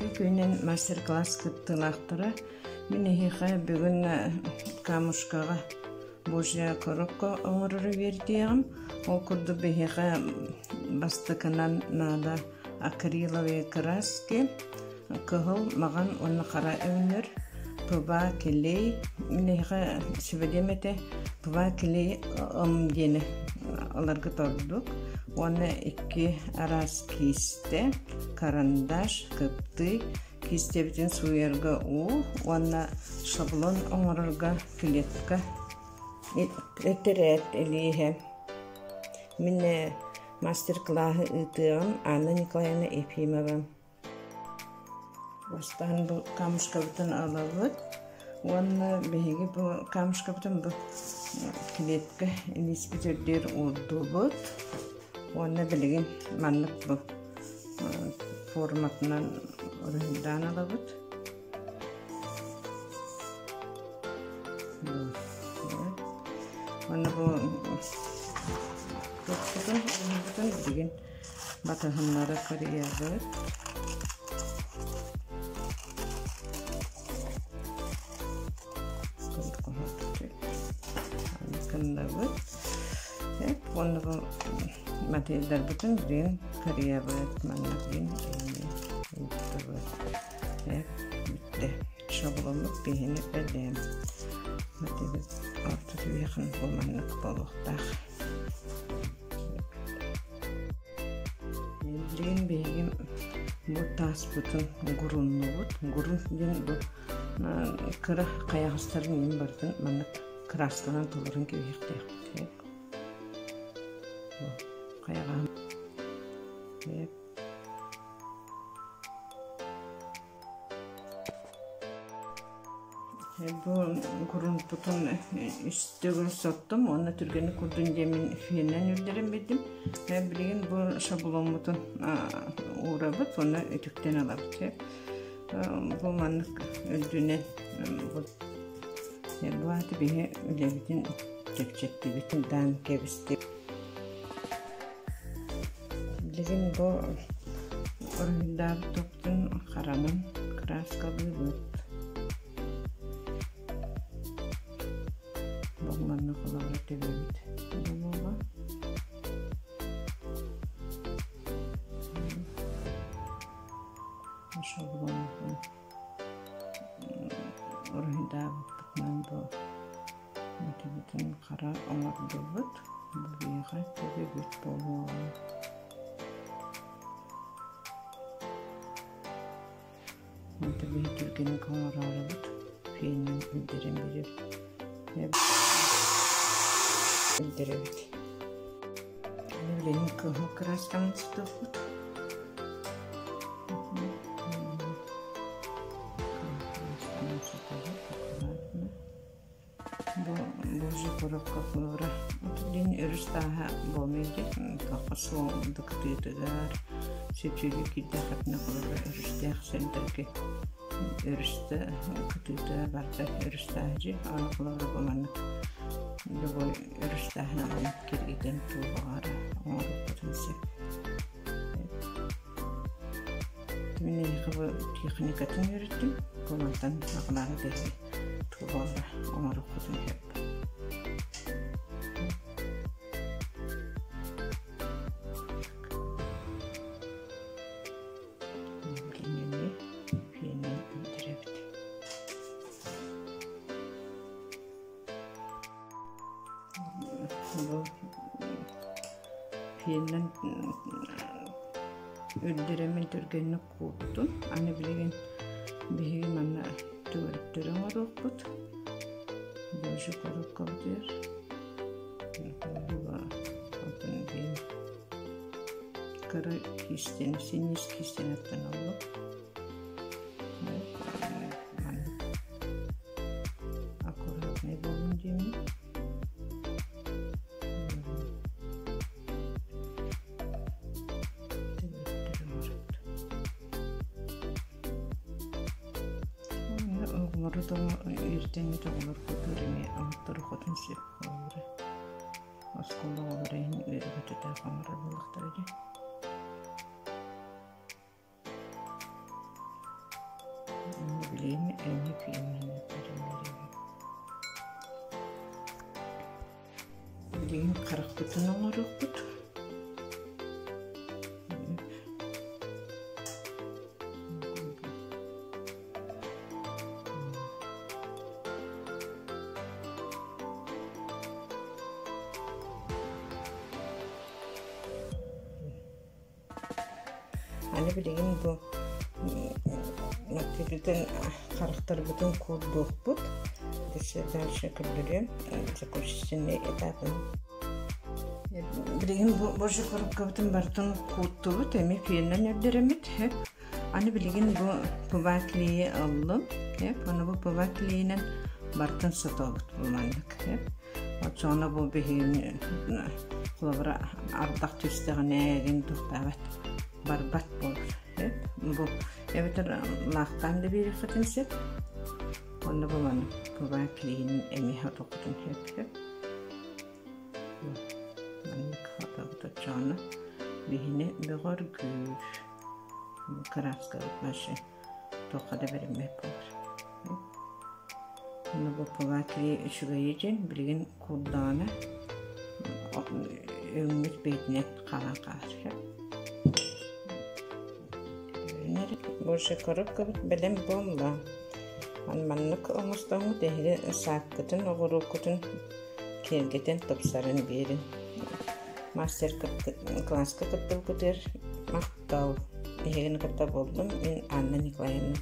Үтүө күнүнэн мастер-класс кыттыылаахтара. Мин эһиэхэ бүгүн камушкаҕа Божья коробка оҥорору үөрдүөҕүм. Ол курдук биһиэхэ бастакынан наада акриловые краски, кыһыл, маҕан уонна хара өҥнөр, ПВА клей. Мин эһиэхэ сүбэлиэм этэ ПВА клей ым диэни ыларгыт ордук. Уонна икки араас киистэ, карандаш, кыптый, киистэбитин сууйарга уу уонна шаблон оҥорорго клетка этэрээт илииһэ. Мин мастер-кылааһы ыытыаҕым Анна Николаевна Ефимова. Бастаан бу камушкабытын ылабыт уонна биһиги бу камушкабытын бу клетка илииспит үрдүгэр уурдубут уонна билигин маннык бу форматынан уруһуйдаан ылабыт. Уонна бу туохпутун уруһуйбутун билигин батыһыннара кырыйабыт. Кыннабыт. Уонна бу матыйдарбытын билигин кырыйабыт. Манна билигин ыыттыбыт. Бүттэ. Шабломмут биһини бэлэм. Матыйбыт орто түһүөххүн бу маннык буолуохтаах. Билигин биһиги бу тааспытын гуруннубут. Гурун диэн бу кыра хайаҕастарын иһин барытын маннык кыраасканан толорон кэбиһиэхтээхпит. Хайаҕаһын Бу грунпутун үс төгүл соттум уонна түргэнник курдун диэммин феннэн үрдэрэн биэрдим. Билигин бу шабломмутун уурабыт уонна үтүктэн ылабыт. Бу маннык үрдүнэн бу ааты биһи үлэбитин чэпчэттибит, даан кэбистибит. Билигин бу уруһуйдаабыт топпутун харанан кырааскалыыбыт. Бу манна холобура төбөбүт буолуоҕа. Шаблонун уруһуйдаабыппытынан бу Бүтүн хара оҥордубут, биһиэхэ төбөбүт буолуоҕа. Онто биһи түргэнник оҥороорубут, фенин үрдэрэн биэрэбит. Үрдэрэбит. Билигин кыһыл кыраасканы сутуохпут. Бу Божья коробка флора диэн өрүс тааһа буолмай диэн туохха суол кытыытыгар сүтүгү киирдэххитинэ холобура өрүстээх сирдэргэ өрүстэ кытыыта барда өрүс тааһа дьиэ аны холобура бу маннык любой өрүс тааһын ылан киргитэн туоҕар оҥоруохпутун сөп. Мин эйиэхэ бу техникатын үөрэттим. Бу мантан саҕалаан биһиги тугу оҥоруохпутун сөп. Кинини фенин бүтэрэбит. Бу феннэн үрдэрэммин түргэнник кууттум. Аны билигин биһиги манна түгэриктэри оҥоруохпут. Божий коробкабытыгар кыра киистэни, синньиэс киистэни оттон ыллым. Аккуратнай буолун диэммин. Оҕолору үөрдэммит оҕолор кутуур эмиэ оҥоттору хотун сөп буолара. Оскуола оҕолоро иһин үөрэ-көтө оҥорор буоллахтара дии. Билигин эмиэ феннэнэн Билигин харахпытын оҥоруохпут. Аны билигин бу матырыытын харахтарбытын куурдуохпут. Дальше көрдөрүөм заключительный этапын. Билигин бу божья коробкабытын барытын кууттубут, эмиэ феннэн үрдэрэммит. Аны билигин бу ПВА клейи ыллым. Аны бу ПВА клейинэн барытын сотообут бу маннык. Оччоҕуна бу биһигини холобура ардах түстэҕинэ игин тохтообот барбат буолар. Бу эбэтэр лаахтаан да биэриэххитин сөп. Онно бу маннык ПВА клейин эмиэ сотуоххутун сөп. Маннык хотобут оччоҕуна биһини бөҕөргүүр. Кырааскабыт вообще туохха да бэриммэт буолар. Ону бу ПВА клей үчүгэйэ диэн билигин куурдаҕына өҥмүт бэйэтинэн хаалан хаалар. Больше коробкабыт бэлэм буолла. Маннык оҥостоҥҥут эһиги сааккытын, оҕуруоккутун киэргэтэн, тупсаран биэрин. Мастер-класска кыттыбыккытыгар махтал. Эһигини кытта буоллум мин Анна Николаевна.